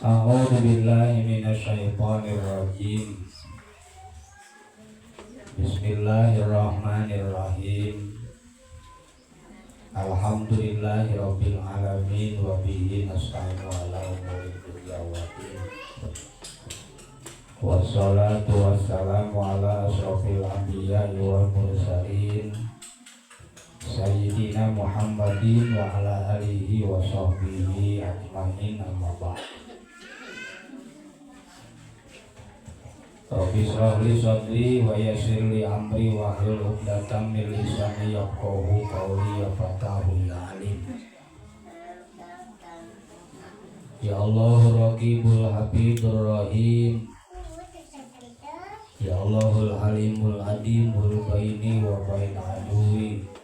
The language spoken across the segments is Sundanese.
A'udzu billahi minasyaitonir rajim. Bismillahirrahmanirrahim. Alhamdulillahirabbil alamin wa bihi nasta'inu ala umuri dunya waddin. Wassalatu wassalamu ala asyrafil anbiya'i wal mursalin sayyidina Muhammadin wa ala alihi wa sahbihi ajmain, amma ba'd. Rabbi shrah li sadri wa yassir li amri wahlul 'uqdatam min lisani yafqahu qawli ya fatahu ya alim. Ya Allah Raqibul Hafizur Rahim. Ya Allahul Alimul Adimul Baini wa Bain Aduwi.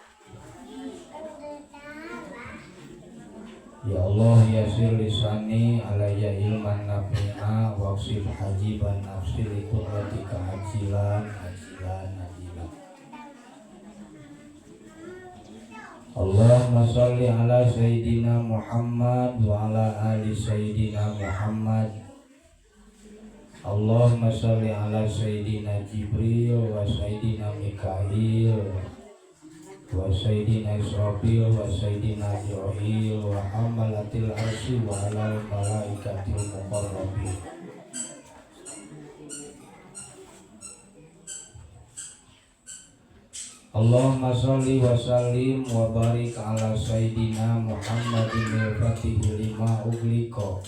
Ya Allah yassir lisani alayya ilman nafi'a waqsif hajiban nafsi liqudratika ajilan ajilan ajilan. Allahumma sholli ala sayyidina Muhammad wa ala ali sayyidina Muhammad. Allahumma sholli ala sayyidina Jibril wa sayyidina Mikail wa sayyidina Israfil wa sayyidina Jibril wa hamalatil arsy wa alal malaikatil muqarrabin. Allahumma sholli wa sallim wa barik ala sayyidina Muhammadin al-fatihi lima ughliqa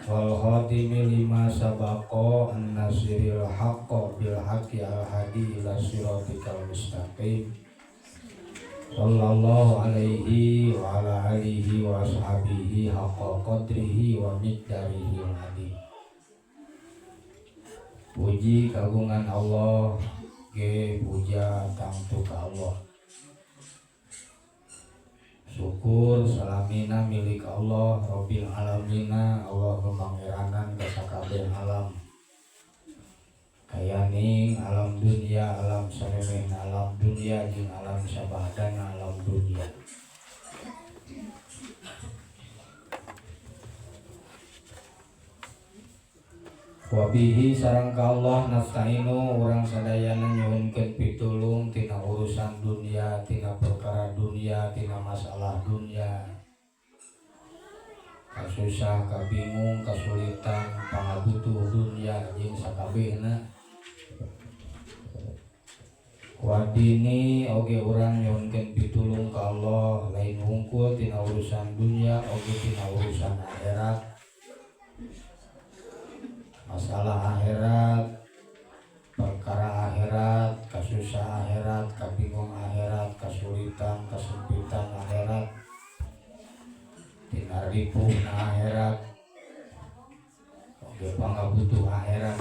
wal khatimi lima sabaqa an-nasiril haqqo bil haqqi al-hadi ila siratikal mustaqim. Sallallahu alaihi wa ala alihi wa ashabihi haqqa qadrihi wa miqdarihi al-azim. Puji kagungan Allah ge puja tangtu ka Allah. Syukur salamina milik Allah Rabbil alamina, Allah pemangeranan ka sakabeh alam. Kayaning alam dunia, alam samemehna alam dunia jeung alam sabadana alam dunia. Wabihi sareng ka Allah nasta'inu urang sadayana nyuhunkeun pitulung tina urusan dunia, tina perkara dunia, tina masalah dunia. Kasusah, kabingung, kasulitan, pangabutuh dunia jeung sakabehna. Wadini oge urang nyuhunkeun pitulung ka Allah lain hungkul tina urusan dunia oge tina urusan akhirat. Masalah akhirat, perkara akhirat, kasusah akhirat, kabingung akhirat, kasulitan, kesempitan akhirat, tina ripuhna akhirat, oge pangabutuh akhirat.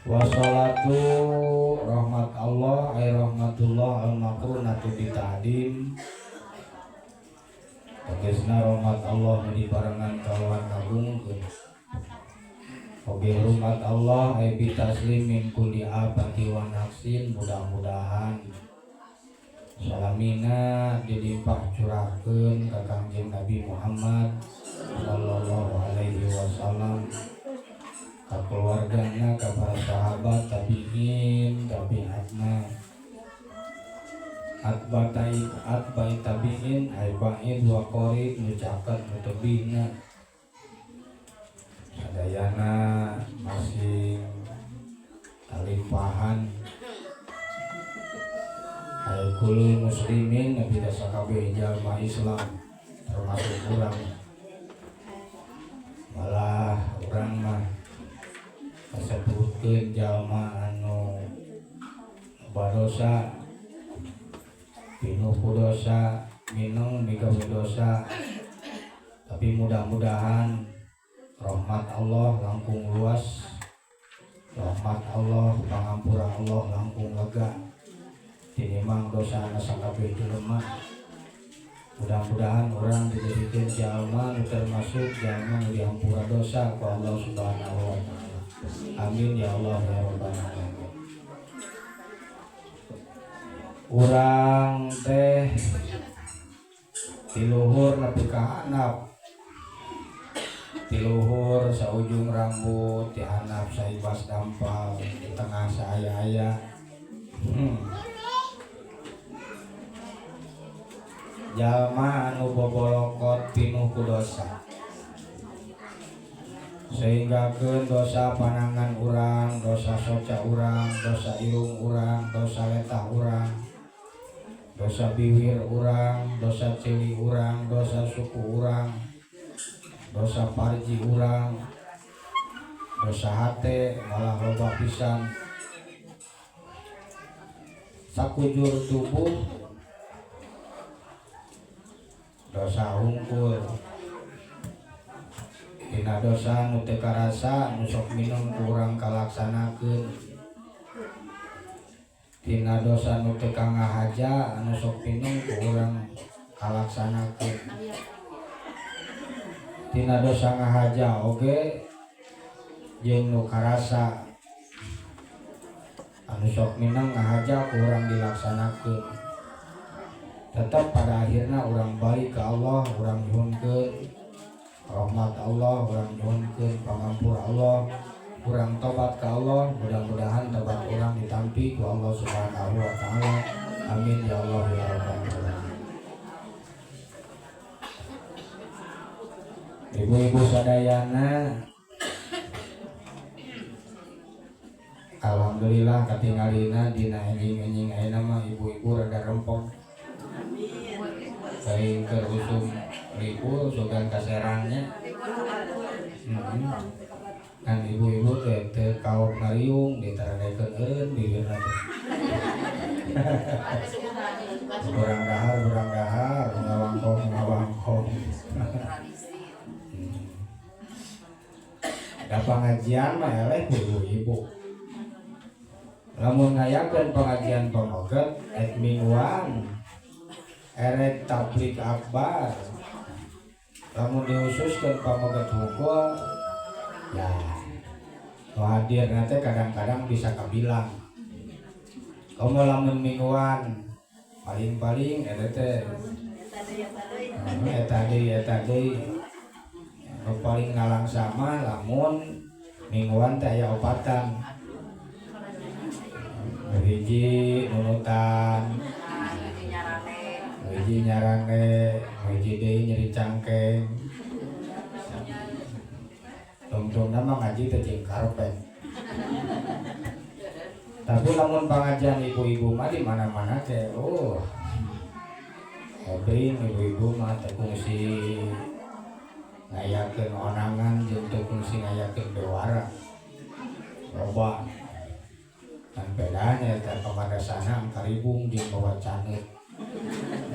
Wassalatu rahmat Allah ay rahmatullah al-makrunatu bita'dim. Tegesna rahmat Allah nu dibarengan kalawan ngagungkeun. Oge rahmat Allah ay bitaslim min kulli afati wa naqsin, mudah-mudahan salamina dilimpah curahkeun ka Kangjeng Nabi Muhammad sallallahu alaihi wasallam, ka keluargana, ka para sahabat, tabi'in, tabi'atna, atbatai atbai tabi'in, ay ba'id wa qarib, nu caket nu tebihna, sadayana masing kalimpahan ay kulul muslimin, nabi sakabeh jalma Islam termasuk urang. Malah urang mah kasebutkeun jalma anu badosa, pinuh ku dosa, mineng migawe dosa, tapi mudah-mudahan rahmat Allah langkung luas, rahmat Allah, pangampura Allah langkung lega tinimbang dosa sakabeh jelema. Mudah-mudahan orang dijadikan jalma nu termasuk jalma nu dihampura dosa ku Allah Subhanahu wa taala. Amin ya Allah ya rabbal alamin. Urang teh Ti luhur nepi ka handap, ti luhur saujung rambut, ti handap saibas dampal, di tengah saaya-aya. Jalma anu bobolokot pinuh ku dosa, sehinggakeun dosa panangan urang, dosa soca urang, dosa irung urang, dosa letah urang, dosa biwir urang, dosa ceuli urang, dosa suku urang, dosa parji urang, dosa hate malah loba pisan. Sakujur tubuh dosa hungkul. Tina dosa nu teu karasa nu sok minum ku urang kalaksanakeun, tina dosa nu teu kangahaja anu sok minum ku urang kalaksanakeun, tina dosa ngahaja oge jeung nu karasa anu sok minang ngahaja ku urang dilaksanakeun. Tetep pada akhirna urang balik ke Allah, urang nyuhunkeun rahmat Allah, urang nyuhunkeun pangampura Allah, urang tobat ke Allah. Mudah-mudahan tobat urang ditampi ku Allah Subhanahu wa taala. Amin ya Allah ya rabbal alamin. Ibu-ibu sadayana, alhamdulillah katingalina dina enjing-enjing ayeuna mah ibu-ibu rada rempong. Teuing keur usum libur sugan kaserangnya. Kan ibu-ibu teh teu kaok ngariung ditaradekeun eureun bibirna teh. Urang dahar, ngawangkong ngawangkong. Da pengajian mah eleh ibu-ibu. Lamun ngayakeun pengajian pamoget ek mingguan, erek tabligh akbar. Lamun dihususkeun pamoget hungkul, ya nu hadirna teh kadang-kadang bisa kabilang. Komo lamun mingguan paling-paling eta teh eta deui eta deui. Nu paling nalangsama lamun mingguan teh aya opatan. Hiji nunutan, hiji nyarane, hiji deui nyeri cangkeng. Tungtungna mah ngaji teh jeung karpet. Tapi lamun pangajian ibu-ibu mah di mana-mana teh, oh, hebring ibu-ibu mah teh kungsi ngayakeun onangan jeung teu kungsi ngayakeun bewara. Loba. Kan bedanya eta pamadasana karibung jeung bawa caneut.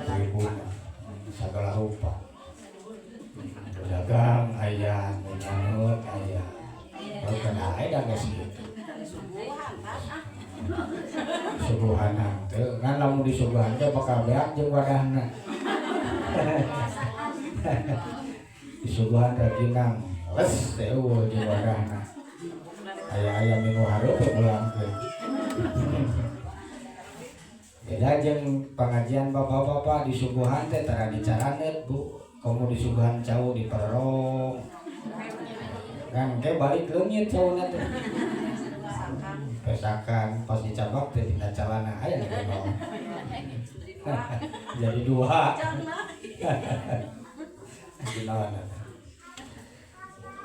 Ibu sagala rupa. Dagang aya, nyaneut aya. Kalau kena aya da geus kitu. Suguhan teu, ngan lamun disuguhan teh bakal beak jeung wadahna. Disuguhan raginang, les teh eueuh jeung wadahna. Aya-aya minggu hareup ulangkeun. Beda jeung pengajian bapak-bapak disuguhan teh tara dicaraneut, Bu. Komo disuguhan cau diperong. Kan ke balik leungit cauna teh. Pesakan pas dicabak teh dina calana aya nu nol. Jadi dua. Dinaon.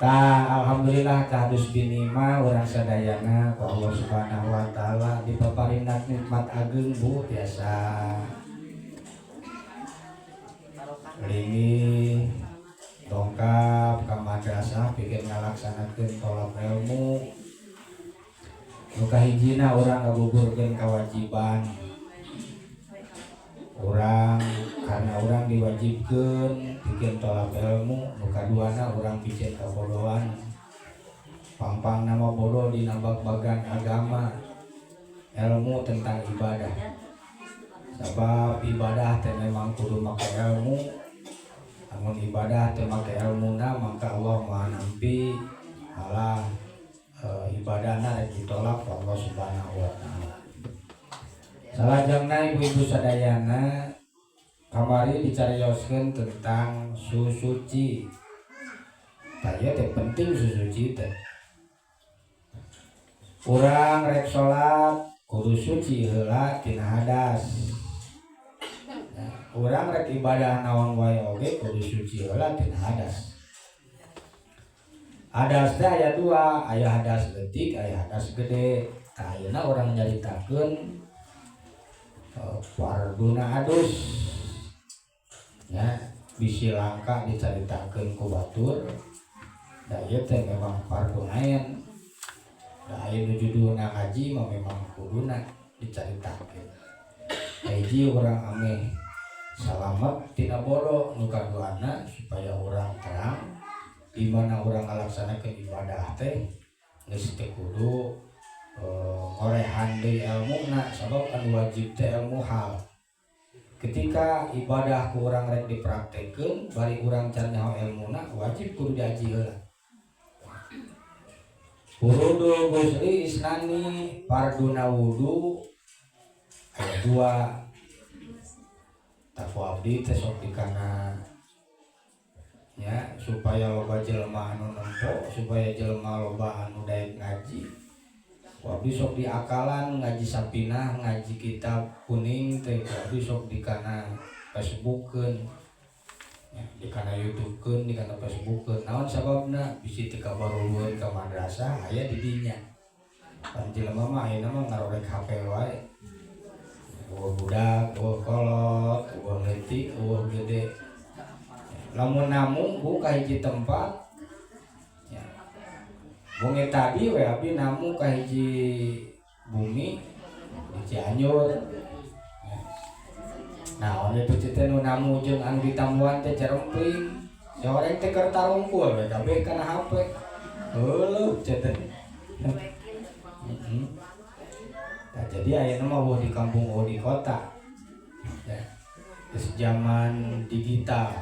Tah alhamdulillah kadus binima urang sadayana ku Allah Subhanahu wa taala dipaparinna nikmat ageung, Bu, biasa linggih dongkap ka madrasah pikeun ngalaksanakeun tolab ilmu. Nu kahijina urang ngagugurkeun kewajiban urang karena urang diwajibkeun pikeun tolab ilmu. Nu kaduana urang pikeun kabodohan, pangpangna mah bodoh dina bag-bagan agama, ilmu tentang ibadah. Sabab ibadah teh memang kudu make ilmu. Lamun ibadah teh make ilmuna maka Allah Maha nampi, malah ibadahna rek ditolak ku Allah Subhanahu wa taala. Salajengna ibu-ibu sadayana, Kamari dicarioskeun tentang susuci. Tah, ieu teh penting susuci teh. Urang rek salat kudu suci heula tina hadas. Nah, urang rek ibadah naon wae oge kudu suci heula tina hadas. Hadas teh aya dua, aya hadas leutik, aya hadas gede. Tah, ayeuna urang nyaritakeun farduna adus. Ya, bisi langka dicaritakeun ku batur. Da ieu teh memang fardu ain. Da aya nu judulna ngaji mah memang kuduna dicaritakeun. Hiji, urang ameh salamet tina bodoh, nu kaduana supaya urang terang di mana urang ngalaksanakeun ibadah teh geus teu kudu ngorehan deui elmuna, sabab anu wajib teh ilmu hal. Ketika ibadah ku urang rek dipraktekeun bari urang can nyaho elmuna, wajib kudu diaji heula. Furudul ghusli isnani, farduna wudu aya dua. Tah, ku abdi teh sok dikana ya, supaya loba jelema anu nempo, supaya jelema loba anu daek ngaji. Ku abdi sok diakalan ngaji Sapinah, ngaji kitab kuning teh ku abdi sok dikana Facebookeun ya, dikana YouTubekeun, dikana Facebookeun. Naon sababna? Bisi teu kabarulueun ka madrasah, aya di dinya. Pan jelema mah ayeuna mah ngarorek HP wae, euweuh budak, euweuh kolot, euweuh leutik, euweuh gede. Lamun namu bu ka hiji tempat ya. Bumi tadi we abdi namu ka hiji bumi di Cianjur ya. Nah, itu teh nu namu jeung anu ditamuan teh carempling. Saoreng teh keur tarungkul we kabeh kana HP. Heueuh teh. Nah, jadi ayeuna mah euweuh di kampung, euweuh di kota. Ya. Geus zaman digital.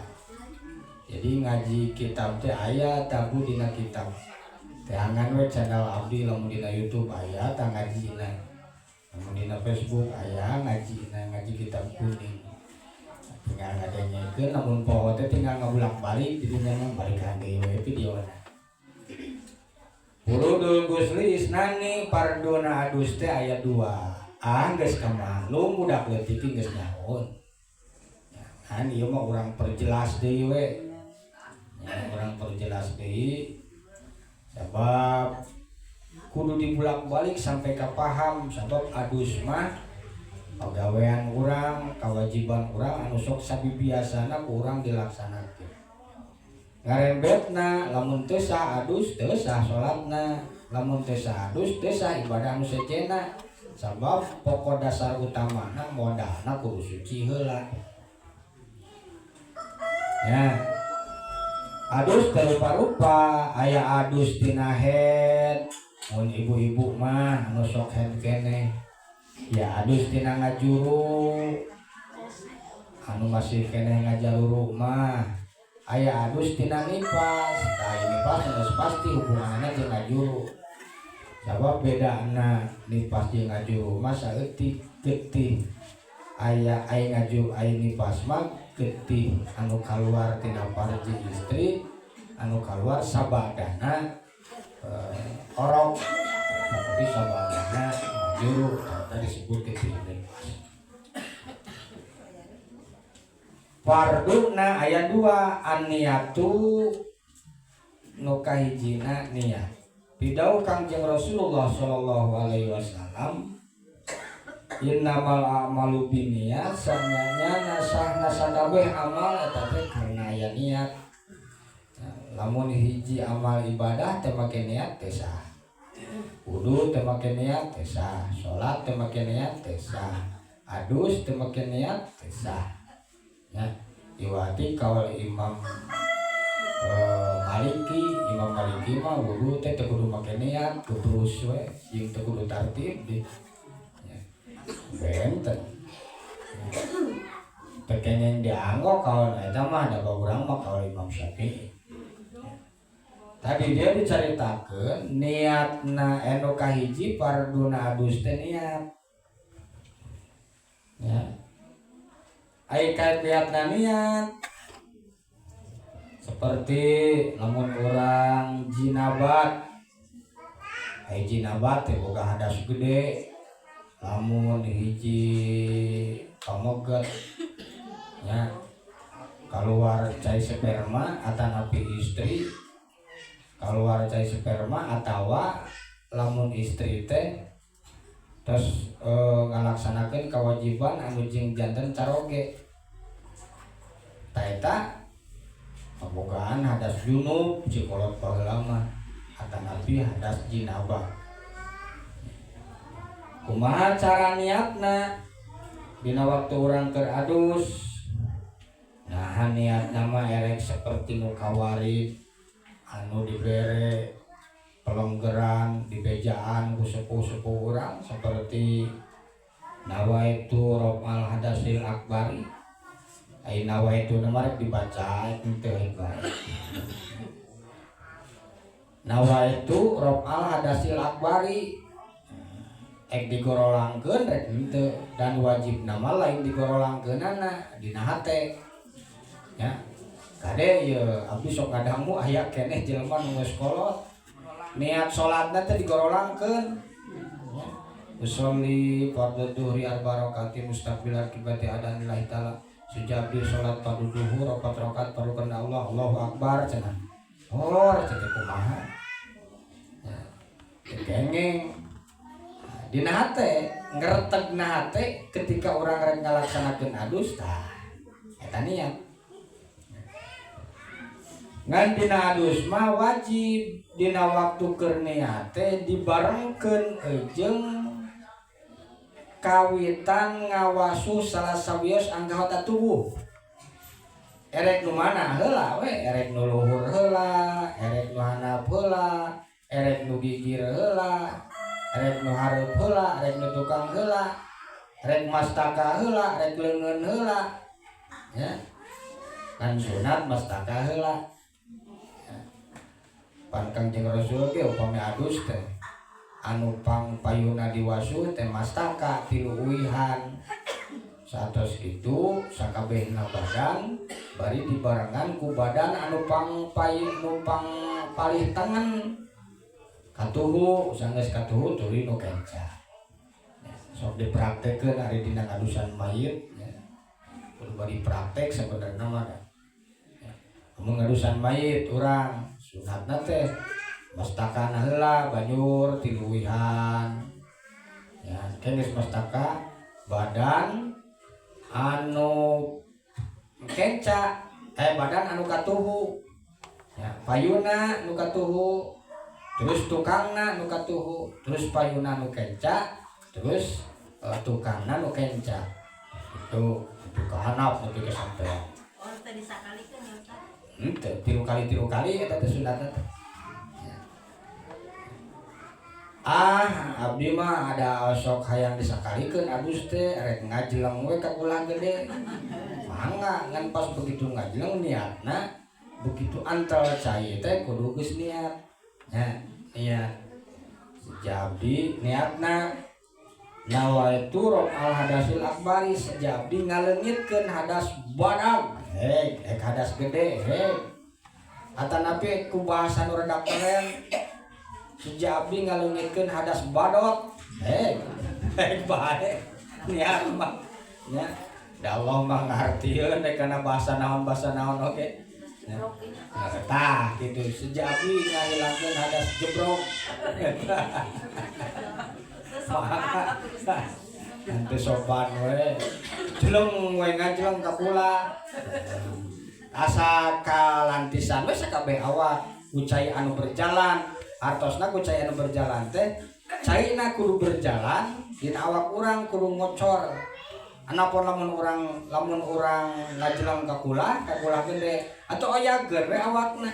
Jadi ngaji kitab teh aya tabu dina kitab. Teangan we channel abdi, lamun dina YouTube aya tah ngajina. Lamun dina Facebook aya ngajina, ngaji kitab kuning. Tinggal ngadengekeun, lamun poho teh tinggal ngabulak-balik di dinya mah, balikan deui we videona. Furudul ghusli isnani, farduna adus teh aya dua. Ah, geus kamaklum, budak leutik geus nyahoeun. Kan ieu mah urang perjelas deui we. Ya, urang perjelas deui sabab kudu dibulak-balik sampai ka paham, sabab adus mah pagawean urang, kewajiban urang anu sok sabibiasana ku urang dilaksanakeun. Ngarembetna lamun teu sah adus, teu sah salatna, lamun teu sah adus, teu sah ibadah anu sejenna, sabab pokok dasar utamana modalna kudu suci heula. Ya. Adus teh rupa-rupa, aya adus tina haid, mun ibu-ibu mah anu sok haid keneh. Ya, adus tina ngajuru, anu masih keneh ngajaruru mah. Aya adus tina nifas, tah nifas geus pasti hubunganna jeung ngajuru. Sabab bedana nifas jeung ngajuru mah saeutik getih. Aya aya ngajuru, aya nifas mah getih anu kaluar tina parji istri, anu kaluar sabadana orok, tapi sabadana ngajuru tadi disebut getih nifas. Farduna aya dua, an-niyatu, nu kahijina niat. Pidawuh Kangjeng Rasulullah sallallahu alaihi wasallam, innamal a'malu binniyat, sanyanya sahna sakabeh amal eta teh karena aya niat. Nah, lamun hiji amal ibadah teu make niat teh sah. Wudu teu make niat teh sah, salat teu make niat teh sah, adus teu make niat teh sah. Ya, iwati kaul Imam Maliki, Imam Maliki mah wudu teh teu kudu make niat, gebrus we jeung teu kudu tartib di. Ya. Benten. Teu kenging dianggo kaul eta mah, da urang mah kaul Imam Syafi'i. Tadi dia dicaritakeun niatna, anu kahiji farduna adus teh niat. Ya. Ai kaifiatna niat seperti lamun urang jinabat. Ai jinabat teh boga hadas gede, lamun hiji pameget nya keluar cai sperma atanapi istri keluar cai sperma, atawa lamun istri teh terus ngalaksanakeun kewajiban anu jeung janten caroge, tah eta kabogaan hadas junub cik kolot baheula mah, atanapi hadas jinabah. Kumaha cara niatna dina waktu urang keur adus? Nah, niatna mah erek seperti nu kawari anu dibere pelenggeran, dibejaan ku sepuh-sepuh urang, seperti nawaitu rof'al hadasil akbari. Ai nawaitu mah rek dibaca henteu bae. Nawaitu rof'al hadasil akbari, ek digorolangkeun rek henteu, dan wajib nama lain digorolangkeunana, dina hate ya. Kade ye, abdi sok ngadangu aya keneh jelema nu geus kolot, niat salatna teh digorolangkeun. Usolli fardhu dhuhri arba rakaati mustaqbilal qiblati adaan lillahi ta'ala. Sejak abdi salat fardu duhur 4 rakaat fardu karena Allah, Allahu akbar cenah. Oh, cenah kumaha? Ya, kengeng. Dina hate, ngeretegna hate ketika orang rek ngalaksanakeun adus, tah eta niat. Ngan dina adus mah wajib dina waktu keur niat teh dibarengkeun jeung kawitan ngawasuh salah sawios anggota tubuh. Erek nu mana heula we, erek nu luhur heula, erek nu handap heula, erek nu gigir heula, erek nu hareup heula, erek nu tukang heula, erek mastaka heula, erek leungeun heula ya. Kan sunat mastaka heula ya. Pan Kangjeng Rasul ge upami adus teh anu pang payuna diwasuh teh mastaka tilu uihan. Satos kitu sakabehna badan bari dibarengan ku badan anu pang pay nu pang palih tengen katuhu. Sanggeus katuhu tuluy nu kenca ya. Sok dipraktekeun ari dina ngadusan mayit ya. Kudu bari praktek sebenarnya mah da ya. Lamun ngadusan mayit urang sunatna teh mastakana heula banjur tiluwihan ya. Geus mastaka badan anu kenca, badan anu katuhu ya, payuna nu katuhu, terus tukangna nu katuhu, terus payuna nu kenca, terus tukangna nu kenca. Itu kahanap nepi ka sampean. Oh, tadi sakali kan ya, Ustaz? Henteu, tilu kali, tilu kali eta teh sunatna teh. Ya. Ah, abdi mah ada sok hayang disakalikeun adus teh, rek ngajeleng we ka kulah gede. Mangga, ngan pas begitu ngajeleng niatna begitu antel cai teh kudu geus niat. Ya, niat. Sejabdi niatna nawaitu rof'al hadasil akbari, sejabdi ngaleungitkeun hadas badag. Hei, ek hadas gede, hei. Atanapi ku bahasa nu rada keren, sejabdi ngaleungitkeun hadas badot. Hei, hei bae. Niat mah nya. Da Allah mah ngartieun rek kana bahasa naon oge. Ya. Nah, tah kitu, sejabdi ngahilangkeun hadas jebrok. Sopan atuh, Ustaz. Nanti sopan we. Jeleng we, ngajeleng ka kula. Asa kalantisan we sakabeh awak ku cai anu berjalan. Artosna ku cai anu berjalan teh caina kudu berjalan dina awak urang, kudu ngocor. Anapun lamun urang ngajeleng ka kula gede atau oyageun we awakna.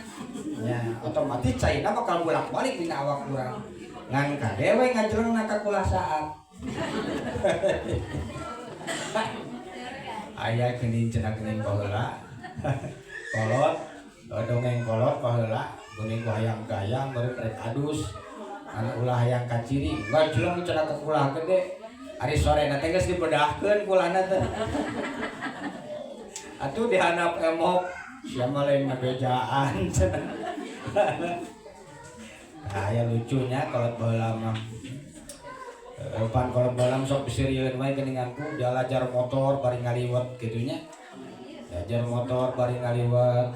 Ya, otomatis caina bakal bolak-balik dina awak urang. Ngan kade we ngajelengna ka kula saat. Aya geuning cenah geuning baheula. Kolot, dongeng kolot baheula, geuning ku hayang gaya meureun rek adus. Anu ulah hayang kaciri, ngajeleng cenah ka kula gede. Ari sore na teh geus dibedahkeun kulana teh. Atuh dihandap emok siapa lain ngabejaan cenah. Nah, ya lucunya kalau baheula mah. Pan kolot baheula mah sok pisirieun wae geuningan ku dialajar motor bari ngaliwet kitu nya. Diajar motor bari ngaliwet.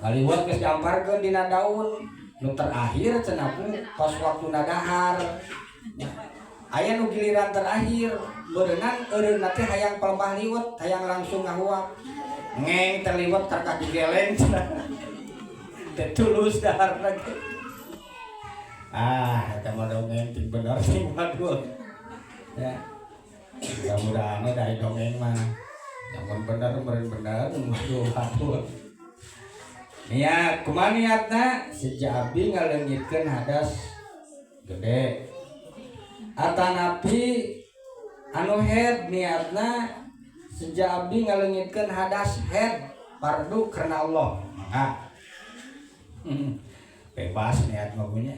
Ngaliwet geus diamparkeun dina daun. Nu terakhir cenah ku pas waktuna dahar. Ya. Aya nu giliran terakhir berenang eureunna teh hayang pelembah liwet, hayang langsung ngahuap. Ngeng terliwet ka geleng cenah. Teu tulus daharna ge. Ah, eta mah dongeng ting bener ting waduh. Ya. Mudah-mudahan dari dongeng mah. Namun bener meureun bener waduh waduh. Niat, kumaha niatna? Seja abdi ngaleungitkeun hadas gede. Atanapi anu haid niatna seja abdi ngaleungitkeun hadas haid fardu karena Allah. Maka bebas niat mah punya.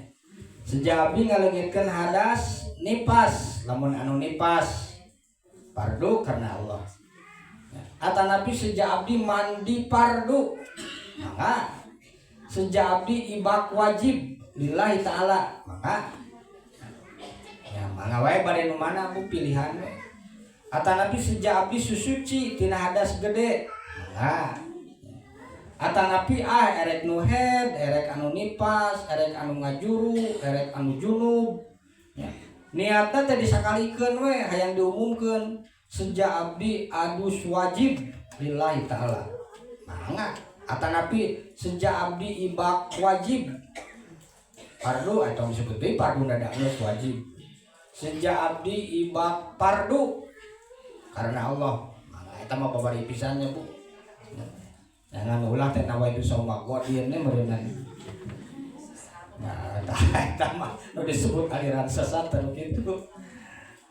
Seja abdi ngaleungitkeun hadas nipas, lamun anu nipas fardu karena Allah. Atanapi seja abdi mandi fardu, maka seja abdi ibak wajib lillahi ta'ala, maka ya mangga wae bade nu mana bu pilihan we. Atanapi seja abdi susuci tina hadas gede, mangga. Atanapi ah erek nu haid, erek anu nipas, erek anu ngajuru, erek anu junub ya. Niatna teh disakalikeun we hayang diumumkeun seja abdi adus wajib lillahi ta'ala, mangga. Atanapi seja abdi ibak wajib fardu atau disebut deui fardu nada geus wajib, seja abdi ibak fardu karena Allah, mangga. Eta mah babari pisannya bu. Jangan ulah teh nawaitu sauma godin meureunna. Nah, eta mah nu disebut aliran sesat teh kitu.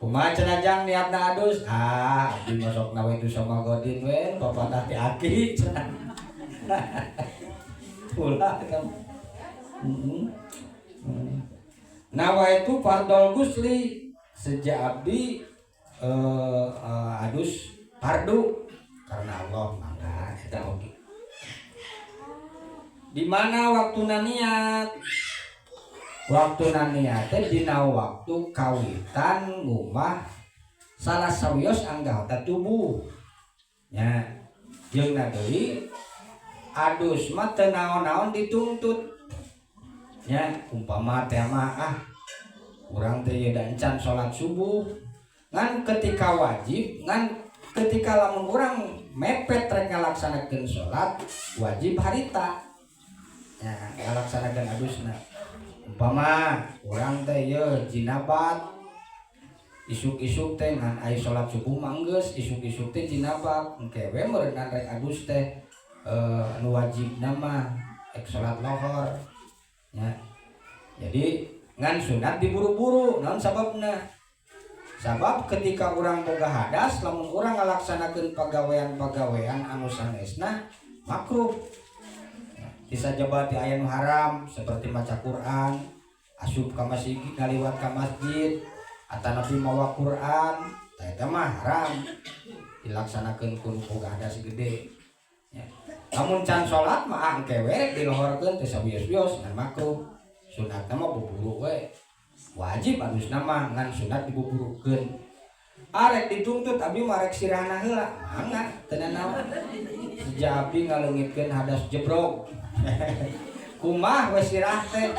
Kumaha cenah jang niatna adus? Ah, abdi mah sok nawaitu sauma godin we, papatah ti aki cenah. Ulah eta mah. Heeh. Nawaitu fardol gusli, seja abdi adus fardu karena Allah, mangga eta oge. Di mana waktuna niat? Waktuna niat teh dina waktu kawitan ngumah salah sawios anggota tubuh. Nya, jeung deui adus mah teu naon-naon dituntut. Nya, umpama teh mah ah urang teh ye da encan salat subuh. Ngan ketika wajib, ngan ketika lamun urang mepet rek ngalaksanakeun salat wajib harita. Ya, ngalaksanakeun adusna. Umpama urang teh ye jinabat isuk-isuk teh ngan aya salat subuh mah geus isuk-isuk teh jinabat engke we meureun rek adus teh anu wajibna mah ek salat lohor ya. Jadi ngan sunat diburu-buru naon sababna? Sabab ketika urang boga hadas lamun urang ngalaksanakeun pagawean-pagawean anu sanesna makruh. Bisa jabati aya nu haram seperti maca Quran, asup ka masjid, ngaliwat ka masjid, atanapi mawa Quran, tah eta mah haram dilaksanakeun ku nu boga hadas gede. Ya. Lamun can salat mah engke we rek dilohorkeun teh sawios-wios ngan makruh. Sunatna mah buburu we. Wajib adusna mah ngan sunat dibuburukeun. Arek dituntut abdi mah rek sirahna heula, mangga teu nanaon. Seja abdi ngaleungitkeun hadas jebrog. Kumaha we sirah teh?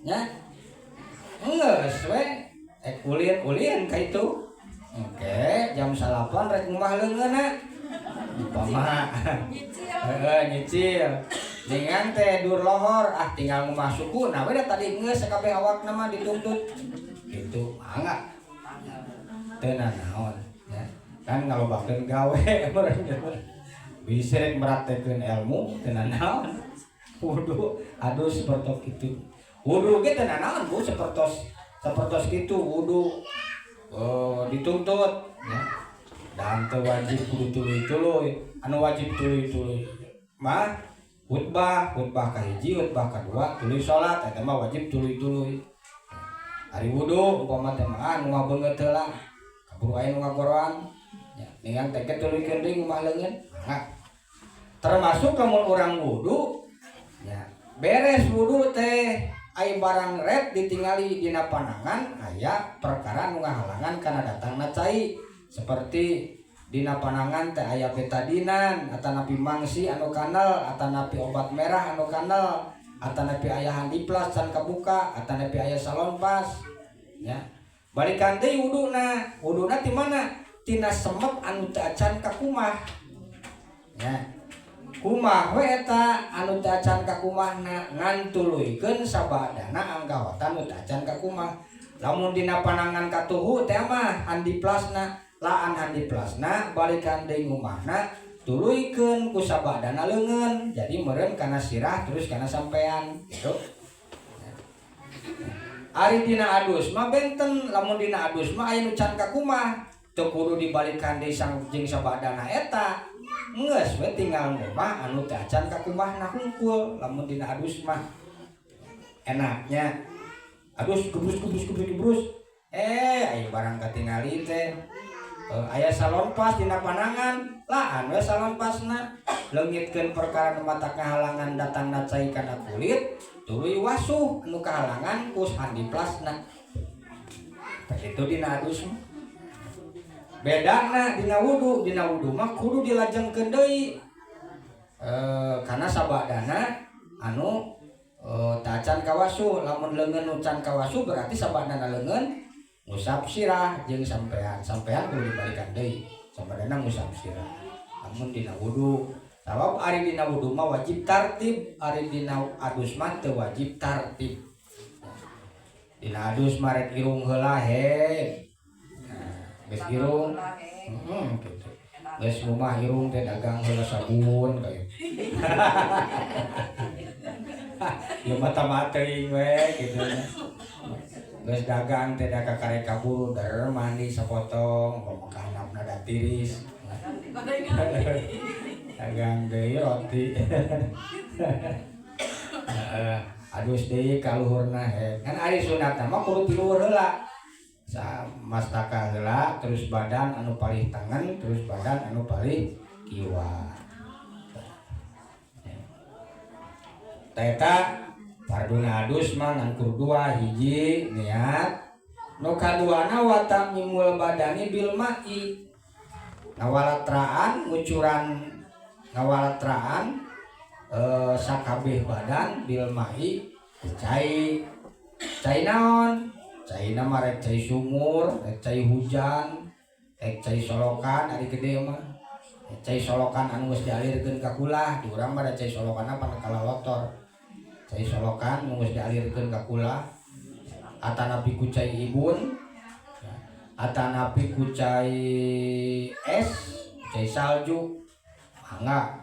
Nya. Geus we ek ulin-ulin ka itu. Oke, jam 9 rek ngumah leungeunna. Umpama Nyicil. Heeh, nyicil. Dengan teh dur lohor, ah tinggal ngumah suku, nah we da tadi geus sakabeh awakna mah dituntut. Gitu, mangga. Teu nanaon ya. Kan ngalobakeun gawe meureun. Bisa rek meraktekeun ilmu teu nanaon. Wudu adus seperti itu. Wudu ge teu nanaon Bu sepertos sepertos kitu wudu oh, dituntut ya. Dan teu wajib kudu tuluy-tuluy, anu wajib tuluy-tuluy mah khutbah, khutbah kahiji, khutbah kadua, tuluy salat eta mah wajib tuluy-tuluy. Ari wudu umpama teh mah anu mah beungeut heula. Kaburu aya nu ngagoroan. Ya, ningang teh tuluykeun deui ngumah leungeun. Nah, termasuk lamun urang wudu ya, beres wudu teh ai barang red ditingali dina panangan aya perkara nu ngahalangan kana datangna cai, seperti dina panangan teh aya betadinan atanapi mangsi anu kanal atanapi obat merah anu kanal atanapi aya handiplas can kabuka atanapi aya salonpas ya, balikan deui wuduna. Wuduna ti mana? Tina semep anu teu acan kakumah ya. Kumah we eta anu teu acan kakumahna, ngan tuluykeun sabadana anggawatan nu teu acan kakumah. Lamun dina panangan katuhu teh mah handiplasna, laan handiplasna, balikan deui ngumahna, tuluykeun ku sabadana leungeun, jadi meureun kana sirah terus kana sampean gitu. Ari dina adus mah benten. Lamun dina adus mah aya nu can kakumah, teu kudu dibalikan deui sang jeung sabadana eta, geus we tinggal ngumah anu teu acan kakumahna hungkul. Lamun dina adus mah enaknya adus gebrus gebrus gebrus gebrus, aya barang katingali teh aya salonpas dina panangan, laan we salonpasna, leungitkeun perkara nu matak kahalangan datangna cai kana kulit, tuluy wasuh anu kahalangan ku handiplasna. Tah, kitu dina adus mah. Bedana dina wudu, dina wudu mah kudu dilajengkeun deui kana sabadana anu tacan kawasuh. Lamun leungeun nu can kawasuh berarti sabadana leungeun, ngusap sirah jeung sampean, sampean kudu dibalikan deui, sabadana ngusap sirah lamun dina wudu. Sabab ari dina wudu mah wajib tartib, ari dina adus mah teu wajib tartib. Dina adus mah rek irung heula he. Nah, geus irung gitu. Geus rumah irung teh dagang heula sabun kayak. Ya mata teuing we gitu. Geus dagang teh da kakarek kaburu der mandi sapotong, pamakahanapna da tiris. Dagang deui roti. Heeh, adus deui ka luhurna he. Kan ari sunatna mah kudu ti luhur heula. Sa mastaka heula, terus badan anu palih tangan, terus badan anu palih kiwa. Tah, eta farduna adus mah ngan kudu dua: hiji niat, nu kaduana wa ta'mimul badani bil ma'i, ngawalatraan ngucuran, ngawalatraan sakabeh badan bil ma'i cai. Cai naon? Cai mah rek cai sumur, rek cai hujan, rek cai solokan. Ari gede mah rek cai solokan anu geus dialirkeun ka kulah. Di urang mah da cai solokan apa kalalotor, cai solokan nu geus dialirkeun ka kulah, atanapi ku cai ibun, atanapi ku cai es, cai salju, mangga.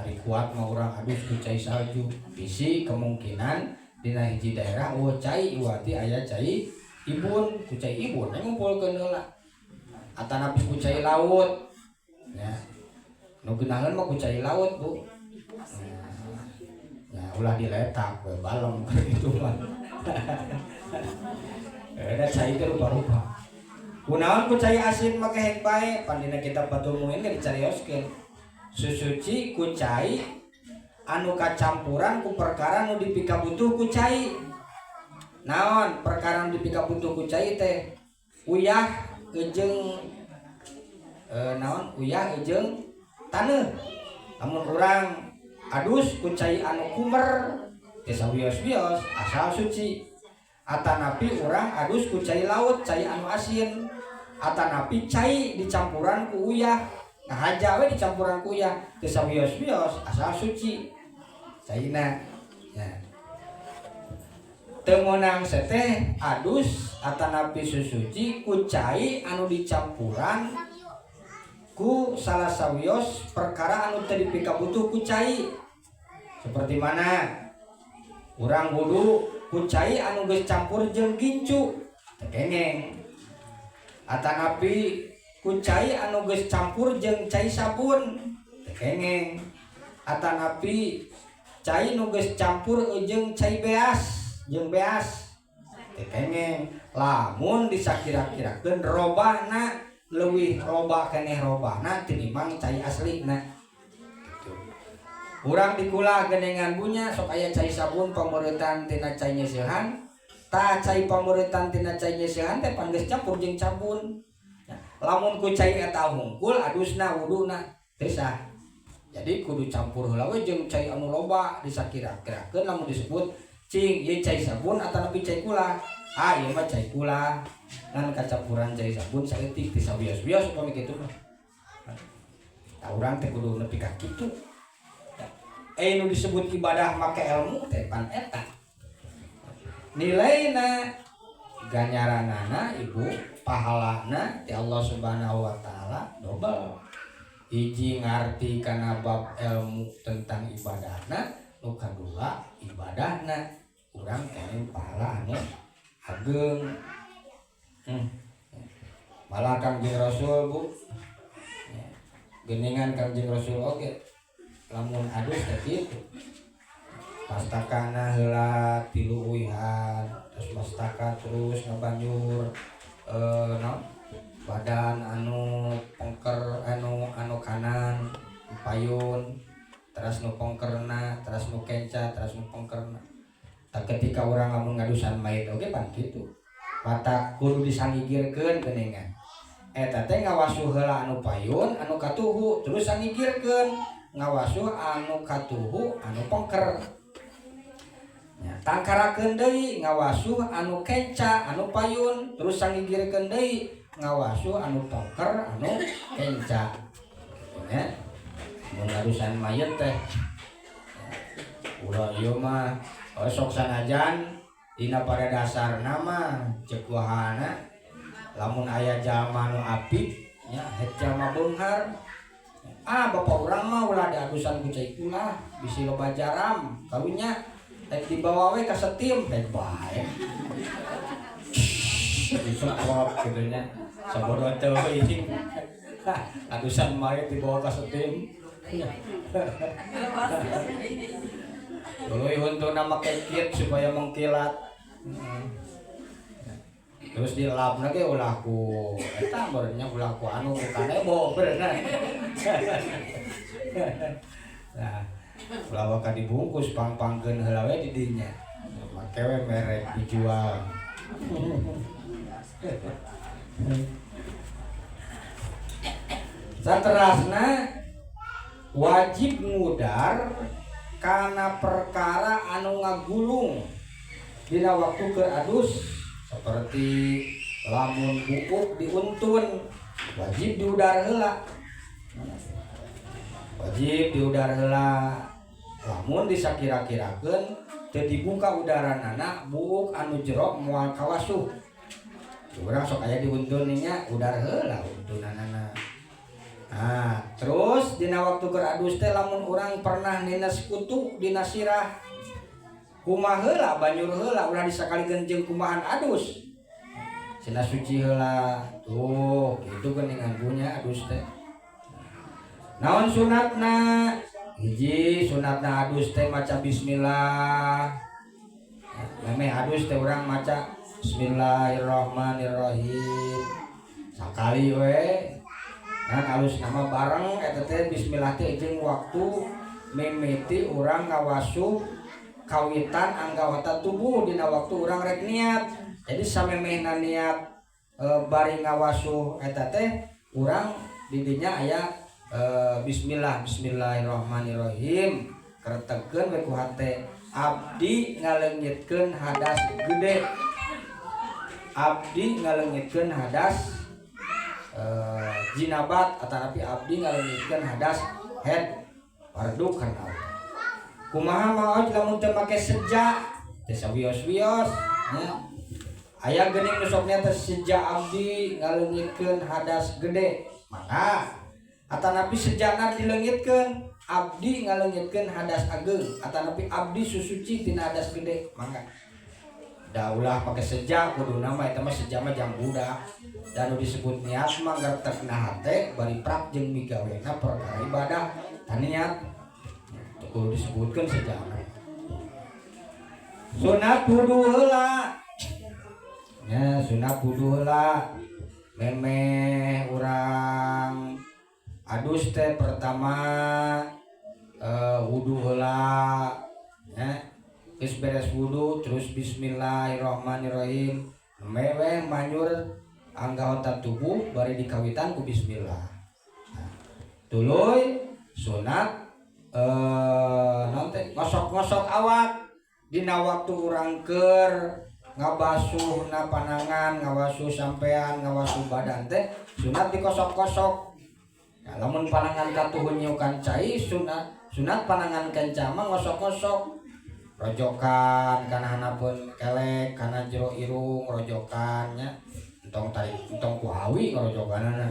Ari kuat mah urang adus ku cai salju. Bisi kemungkinan dina hiji daerah oh cai iwati aya cai ibun, ku cai ibun ngumpulkeun heula, atanapi ku cai laut ya. Nu geunaheun mah ku cai laut, Bu. Nah, ulah diletak we balem gitu mah. Da cai teh rupa-rupa. Kunaon ku cai asin make hek bae? Pan dina kitab Fathul Muin ge dicarioskeun. Susuci ku cai anu kacampuran ku perkara nu dipikabutuh ku cai. Naon perkara nu dipikabutuh ku cai teh? Uyah jeung naon? Uyah jeung taneuh. Lamun urang adus ku cai anu kumer teh sawios-wios asal suci. Atanapi urang adus ku cai laut, cai anu asin, atanapi cai dicampuran ku uyah. Nah, haja we dicampuran ku uyah teu sawios-wios asal suci caina ya. Teu meunang seteh adus atanapi susuci ku cai anu dicampuran ku salah sawios perkara anu teu dipikabutuh ku cai, seperti mana urang wudu ku cai anu geus campur jeung gincu, teu kengeng, atanapi ku cai anu geus campur jeung cai sabun, teu kengeng, atanapi cai nu geus campur jeung cai beas, jeung beas, teu kengeng, lamun disakira-kirakeun robahna. Leuwih loba keneh robahna tinimbang cai aslina gitu. Urang di kula genengan bunya sok aya cai sabun pameuretan tina cai nyeusehan. Tah, cai pameuretan tina cai nyeusehan teh pan geus campur jeung sabun. Ya, lamun ku cai eta hungkul adusna, wuduna teu sah. Jadi kudu campur heula we jeung cai anu loba, disakira-kirakeun lamun disebut cing ieu cai sabun atanapi cai kula. Ah, ieu mah cai kula ngan kacampuran cai sabun saeutik, teu sawios-wios upami kitu mah. Tah, urang teh kudu nepi ka kitu. Eh, nu disebut ibadah make ilmu teh pan eta nilaina, ganjaranana, ibu, pahalana ti Allah Subhanahu wa Taala dobel. Hiji, ngarti kana bab ilmu tentang ibadahna. Nu kadua, ibadahna urang kene pahala anu ageng. Malah Kangjeng Rasul, Bu. Ya. Geningan Kangjeng Rasul oge lamun adus teh kitu, mastakana heula tilu uihan, terus mastaka, terus ngabanjur naon, badan anu pengker, anu anu kanan payun, terus nu pengkerna, terus nu kenca, terus nu pengkerna. Tah, ketika urang lamun ngadusan mayit oge pan kitu, mata kudu disangigirkeun geuningan. Eta teh ngawasuh heula anu payun, anu katuhu, terus sangigirkeun ngawasuh anu katuhu, anu pengker. Ya, tangkarakeun deui ngawasuh anu kenca, anu payun, terus sangigirkeun deui ngawasuh anu pengker, anu kenca. Gitu nya. Mun ngadusan mayit teh ulah ieu mah, oh, sok sanajan dina pada dasarna mah ceuk wahana lamun aya jalma nu apik nya, het jalma beunghar, ah, bapak urang mah ulah diadusan ku cai ulah, bisi loba jaram karunya, rek dibawa we ka setim, rek bae disemprot gitu nya. Sabodo teuing adusan mayit dibawa ka setim. Tuluy huntuna make kit supaya mengkilat. Terus dilapna ge ulah ku eta meureun nya, ulah ku anu, ku kanebo beureunan. Nah, ulah waka dibungkus, pang-pangkeun heula we di dinya. Make we merek dijual. Saterasna wajib ngudar kana perkara anu ngagulung dina waktu keur adus, seperti lamun buuk diuntun, wajib diudar heula. Wajib diudar heula. Lamun disakira-kirakeun teu dibuka udaranana, buuk anu jero moal kawasuh. Urang sok aya diuntun nya, udar heula untunanana. Nah, terus dina waktu keur adus teh lamun urang pernah nines kutu dina sirah, kumaha heula? Banjur heula, ulah disakalikeun jeung kumahan adus. Cenah suci heula. Tuh, kitu geuningan punya adus teh. Naon sunatna? Hiji, sunatna adus teh maca bismillah. Memeh adus teh urang maca bismillahirrahmanirrahim sakali we. Nah, alus nama bareng eta teh bismillah teh jeung waktu mimiti urang ngawasuh kawitan anggota tubuh dina waktu urang rek niat. Jadi samemehna niat bari ngawasuh eta teh urang didinya aya bismillah, bismillahirrahmanirrahim. Kretegkeun we ku hate, abdi ngaleungitkeun hadas gede, abdi ngaleungitkeun hadas jinabat, atanapi abdi ngaleungitkeun hadas head fardu karena Allah. Kumaha maot lamun teu make seja? Teu sawios-wios nya. Aya geuning nu sok teh seja, abdi ngaleungitkeun hadas gede, maka atanapi sejana dileungitkeun, abdi ngaleungitkeun hadas ageng, atanapi abdi susuci tina hadas gede, mangga. Da ulah pake seja kudu nama eta mah, seja mah jang budak. Dan nu disebut niat mah ngertekna hate bari prak jeung migawena perkara ibadah. Tah, niat teu kudu disebutkeun sejana. Sunat wudu heula nya, sunat wudu heula. Memeh urang adus teh pertama wudu heula ya. Geus beres wudu, terus bismillahirrahmanirrahim, mewe manyur anggota tubuh bari dikawitan ku bismillah. Nah, tuluy sunat naon teh, ngosok-ngosok awak dina waktu urang keur ngabasuh na panangan, ngabasuh sampean, ngabasuh badan teh sunat dikosok-kosok ya. Lamun panangan katuhu nyiukan cai, sunat sunat panangan kenca mah ngosok-ngosok, rojokan kana handapeun kelek, kana jero irung rojokan nya. Entong tarik, entong ku awi rojokanana,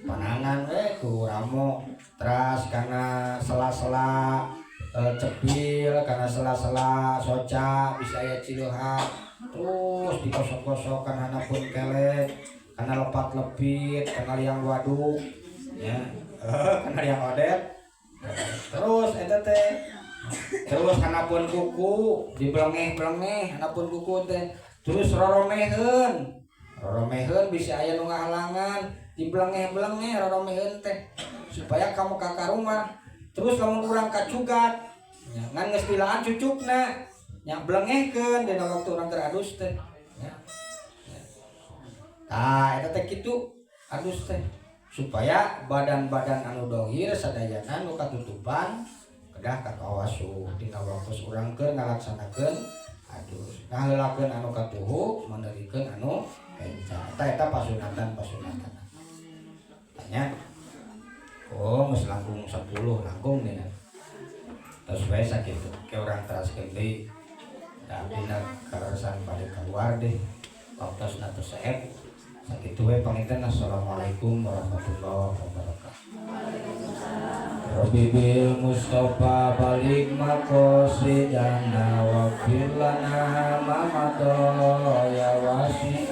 panangan we ku ramo. Teras kana sela-sela cepil, kana sela-sela soca bisa aya cileuhan, terus dikosok-kosok kana handapeun kelek, kana lepat lepit, kana liang waduk ya, kana liang odet. Terus eta teh, terus handapeun kuku dibelengeh-belengeh handapeun kuku teh. Terus roromeheun, roromeheun bisa aya nu ngahalangan, dibelengeh-belengeh roromeheun teh supaya kamu ka rumah. Terus lamun urang kacugat ya, ngan geus dilaan cucukna nya, belengehkeun dina waktu urang keur adus teh ya. Ya. Tah, eta teh kitu adus teh supaya badan-badan anu dohir sadayana nu katutupan kedah kakawasuh dina waktu urang keur ngalaksanakeun adus, ngaheulakeun anu katuhu, menerikeun anu kenca. Eta eta pasunatan pasunatan tanya. Oh, geus langkung 10 langkung nih. Terus wae sakitu ke urang teraskeun deui da abdina kaleresan bade keluar deh, waktosna teu seep. Sakitu we panginten. Assalamualaikum warahmatullahi wabarakatuh. Rabbi bil Mustafa baligh maqasidana waghfir lana ma madha ya wasi.